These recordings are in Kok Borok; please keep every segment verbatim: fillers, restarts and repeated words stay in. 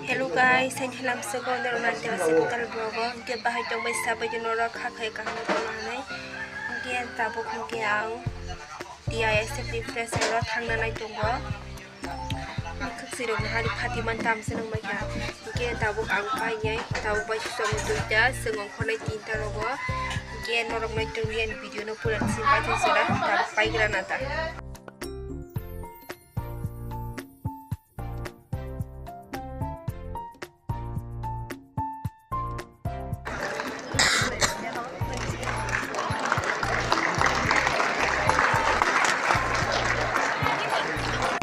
Hello guys, ang helam sego norok nang teba se total vlog o. Hingke bahai tong bai sabai tong norok kha khai kaham tong hanai. Hingke tabuk hingke ang T I S F ni fresh oro thangna nai tongo. Khak sirok nahari phati man tam se nang mai kha. Hingke tabuk ang pai nai, tabuk bai song duita, song ongkhornai tinta rogo. Hingke norok nai tong ni video no pura sin pai thang sera, tabuk pai gra na ta.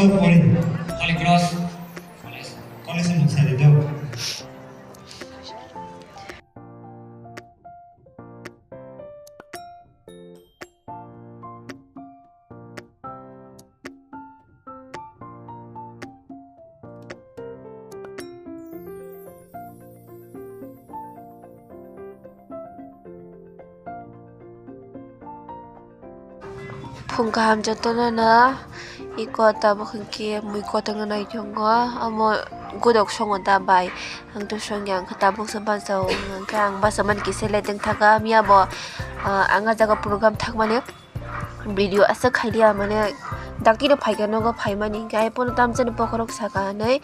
Holy Cross College, College mungsa de do. Phung kaham jotono no iko tabuk hwnkhe mui kotorno naitongo omo godok songo da bai ang to songya hwnkhe tabuk se bachao hwnkhe ang bachama ni kisa le tongthaka miya bo ang ah jaga program thangmani. Video aswk khailiya mane dakti no phaikha nogo phaimani hwnkhe ai pono tamjani bokhorok saka hinwi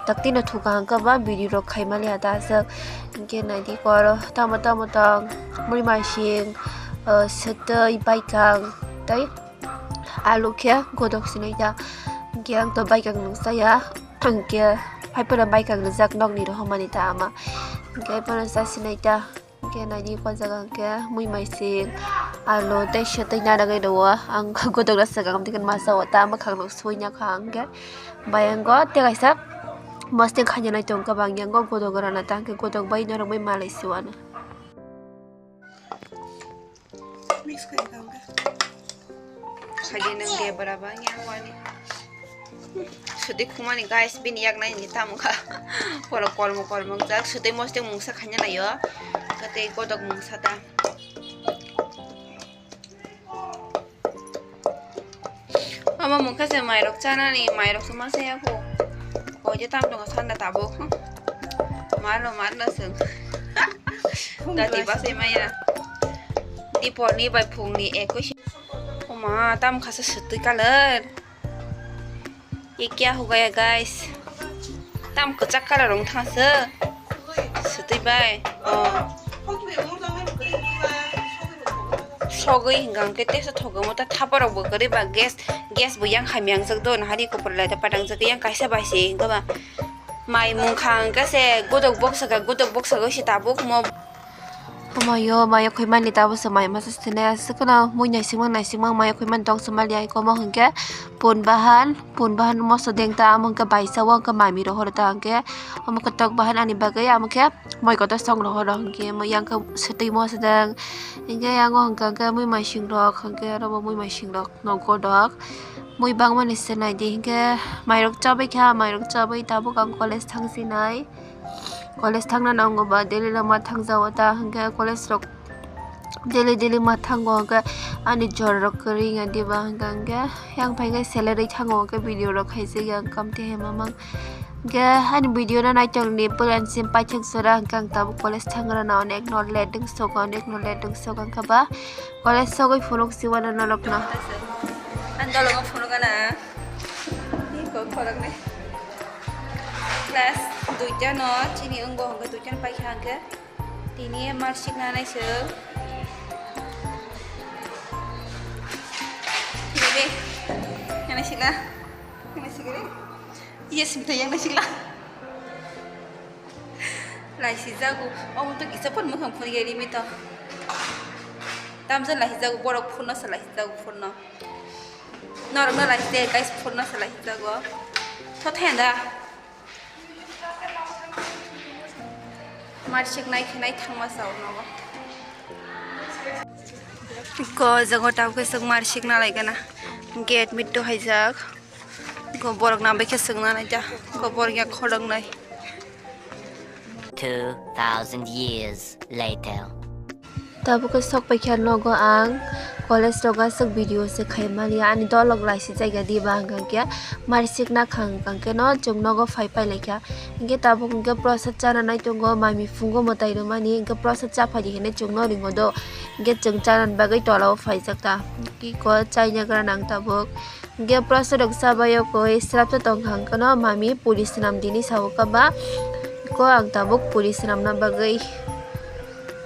dakti no thuka hwnkhe ba video rok khaimaliya ta aswk hwnkhe naidi koro tamo tamo tong mui maising swtwi baikang tei alu khe godok sinai ta hwnkhe ang to baikang nungsaya hwnkhe hai pono baikang rijak nokni rohormani ta ama hwnkhe ai pono chasinai ta. Hingke naidi ko jaga hingke mui maising alu tei swtwi nana gwi rwo ang godok rw swkang tei masa o ta mwkhang rok sui nang kha hingke bai ang go tei kaisa mosting khaina nai tong kha bang yang go godok rana ta hingke godok bai norok bai malai si wano. Mix khaina tong kha. Khaidi nwng de bara ba yang wani. Sudi khumani guys bini yak nai ni tamo kha. Poro kolmo kolmo jak sudi mosting mungsa khaina nayo. Kate godok mungsa ta. Ama mungkha se mairok chanani mairok se masa ya ko. Ko je tam tongo sanda tabuk. Marno marno sung. Dati basai maya. Dipor ni bai phung ni ekoi. Oma tam khasa sutwi kalar. Ye kya ho gaya guys? Tam kwchak kalar wng thangse. Sutwi bai. Oh. Sogwi hingka hingke tesa thogo mo ta thapa rok bo kwrwi ba gas gas bo yang hamya ang jak do nahari kopor lai ta patang jak yang kaisa bai se hingke ba. Mai mungkha hingke se godok boksa ka godok boksa go se tabuk mo. Omayo, mayo khoi mani tabuk se mai masa se nai aswk no mui naisingma naisingma mayo khoi mani tong se mali ai komo hingke pun bahan pun bahan moso deng ta amo hingke baisa o hingke mami rohor ta hingke omo khe tok bahan ani bagwi amo khe moi kotor song rohor hingke yang khe swtwi moso deng hingke yang o hingka hingke mui maising rok hingke aro bo mui maising rok. Nogo dok mui bangmani se naidi hingke mairok chabai kha mairok chabai tabuk ang college thang sinai college thangna nango ba daily no ma thang jao ta hingke college rok daily daily ma thango hingke ani jor rok kwrwi wngya diba hingka hingke yang phaikhe salary thango hingke video rok khaijak ya wngkam tei hai mamang. Hingke ani video no naitongni pura sim paithak jora hingke ang tabuk college thangrana onek no late wngsogo onek no late wngsogo hingke ba college sogwi phunuk si wano norokno. Ang dolongo phunuk ana. Ni kok khoroknwi. Class duita no chini wngbo hingke duita no paikha hingke. Tini marksheet nanai se. Bebe, yang naisik la. Yang naisik ri. Iya, simta yang naisik la. Lai si jago. Omo to kisa pon mukhang phone gari mi to. Tamsa lai si jago borok phone no sa lai si jago phone no. Norok no lai si guys phone no sa lai si jago. Tho thenda. Marksheet nai khe nai thangma sao nogo. Ko jago tau khe sok marksheet na lai gana. Gate mit to haijak. Ko borok na bai khe sok na nai ja. Ko borok ya khorok nai. Two thousand years later. Tabuk khe sok paikha nogo ang, college rogo aswk video se khai manya, ani dolok laisi jaiga diba hwnkha khe marisik nakha hwnkha khe no chwng nogo phai pai laikha. Hwnkhe tabuk hwnkhe prosad chana nai tongo, mami phungo mwtai rwmani, hwnkhe prosad chaphai di hinwi chwngno ringo do, hwnkhe chwng chanani bagwi tolao phaijak ta. Iko chaina gra nang tabuk. Hwnkhe prosad rok chabaio koi srapsa tongkha hwnkhe no mami puri swnam dini sao kaba. Iko ang tabuk puri swnamna bagwi.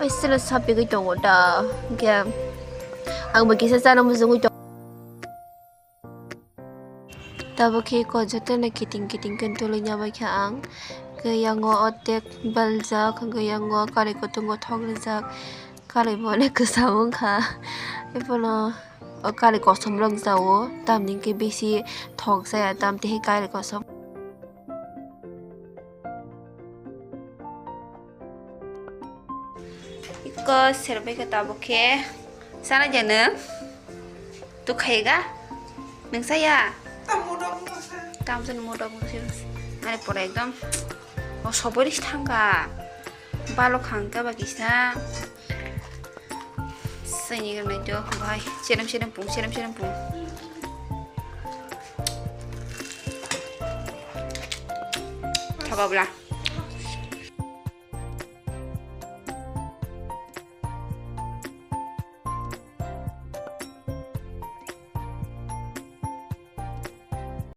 Ai sino sapigwi tongo da. Hwnkhe ang bo kisa chana mujungwi tongo. Tabuk khe iko jotono kiting kiting khe dului yabaikha ang. Hwnkhe yango otek beljak, hwnkhe yango karwi kutungo thok rijak. Karwi bo onek kwcham wngkha. Ebono o karwi kosom rok jao, tamni hwnkhe bisi thok jaya, tamtwi hai karwi kosom. Iko serbai khe tabuk khe sana jana tu khaiga nung saya. Tamsa ni modok nung saya. Ani pore ekdom o sobori thangka. Balok hangka ba kisa. Sini nai to bai. Serem serem pung, serem serem pung. Thoga bla.